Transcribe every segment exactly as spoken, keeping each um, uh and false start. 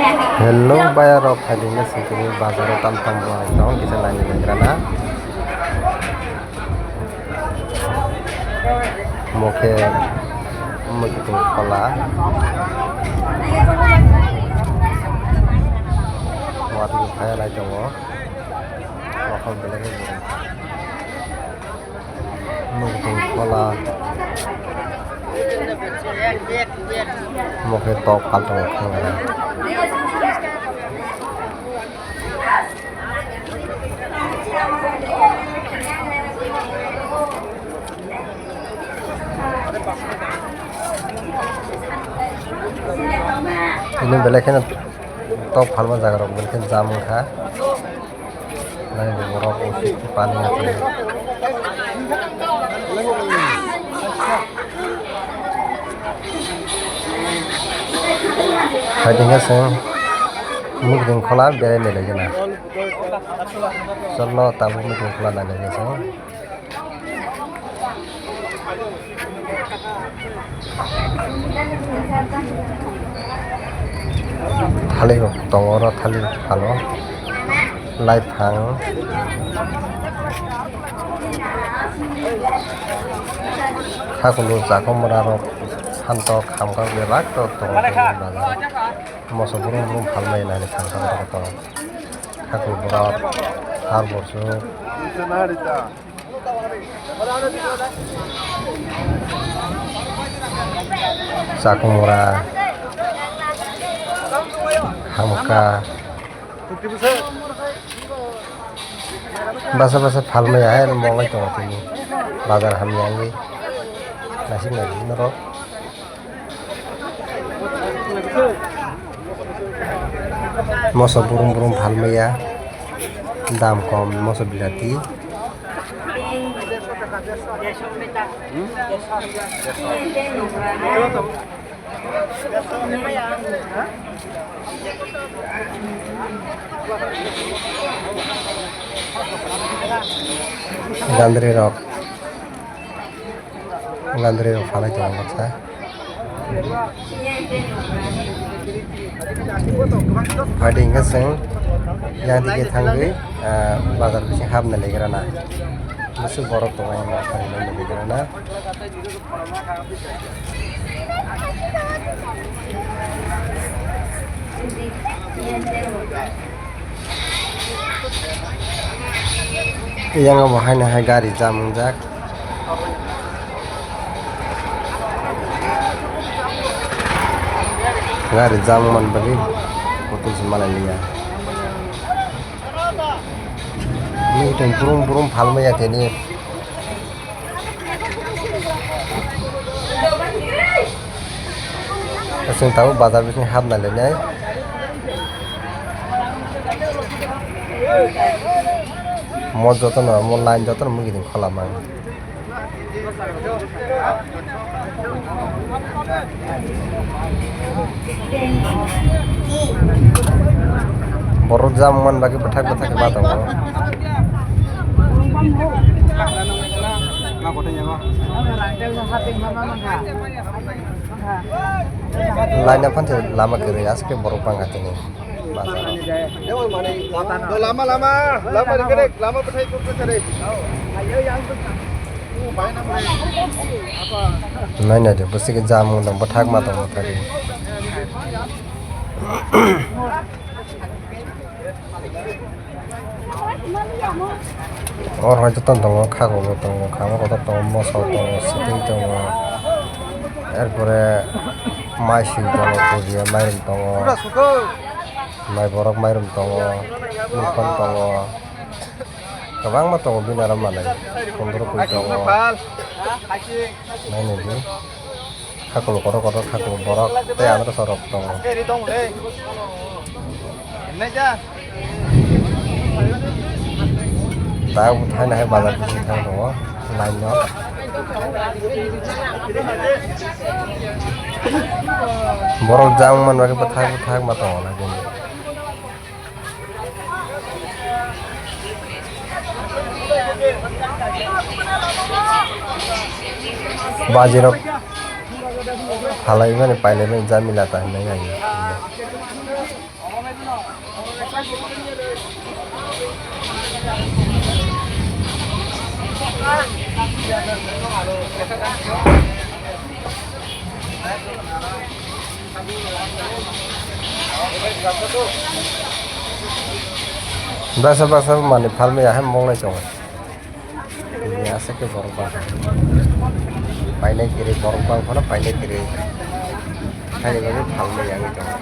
Hello, bayarok, phaidingna sitini bazaro tam tam borok tong kisa naini legrana. Mokhe mokhe tong khola. Watwi phaya lai tongo. Mokol belai khe borok. Mokhe tong khola. Mokhe tok pal tongo khwnga. Ini belai kheno tok phalma jaga rok belai kheno jam wngkha. Nai bo borok usi pani achai. Hai tengka seng mukding khola berai nai lai gana. Cholo tabuk mukding khola nai lai gana seng. Thalik rok tongo oro, thalik phano, lai phang, khakulu, chakomra rok, santok, hamkrak bebak rok tongo bazaro. Moso brum brum phalmani nai thang thang rok tongo. Khakulu borok, har bosuk. Chakomra, hamka. Basa basa phalmaya hai mongwi tongo tini. Bazar hamya wngwi. Nasik naisik norok. Moso brum brum phalmaya, dam kom moso bilati. Gandri rok. Gandri rok phalai tongo baksa. Phaidi hwnkhe chwng yang dige thangwi, ah, bazar bising hapna legrana. Bwswk borok tongo yang thangwi legrana. Yang bo haino hai gari jam wngjak. Gari jam wngmani bagwi kutung se malai liya. Nini tong brum brum phalmaya tini. Chwng tabuk bazar bising hapna lenai. Mo jotono, mo line jotono mugiding khola mang. Borok jam man bagwi bwthak bwthak ma tongo. Laina phan se lama kwrwi, aswk khe borok bangkha tini bazar. Lama, lama, lama, lama, lama bwthai kok kwthari. Naina de, bwswk khe jam wng tong, bwthak ma tong, bwthak. Oro hai joto tongo, khago bo tongo, khama kotor tongo, moso tongo, siteng tongo, er pore maising tongo, kujiya mairum tongo, mai borok mairum tongo, mukhon tongo, kwbangma tongo bini aro manwi, kundro kwi tongo, nainwi di. Khakulu kotor kotor khakulu borok tei androso rok tongo. Tabuk thaina hai bazar bising thang tongo line no. Borok jang man bagwi bwthak bwthak ma tongo na bini. Bajirok phalai mani pailai mani jamila ta hinwi nai. Bwsa bwsa manwi phalmaya hai mwnglai tongo. Tini aswk khe borok bang. Painai kwrwi borok bang phano painai kwrwi. Haini bagwi phalmaya wngwi tongo.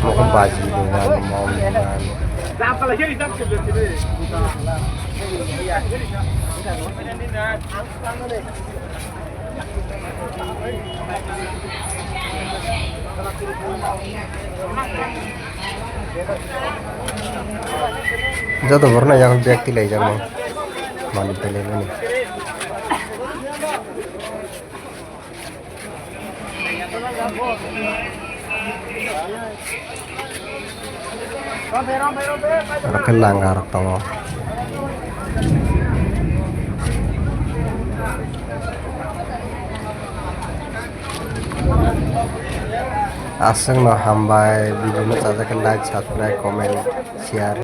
Mokol baji dogan, mom dogan. Joto borokno yago bag tilaijakno manwi pailaimani. Aro khe langa rok tongo. Aswkno hambai, video no chajak khe like, subscribe, comment, share.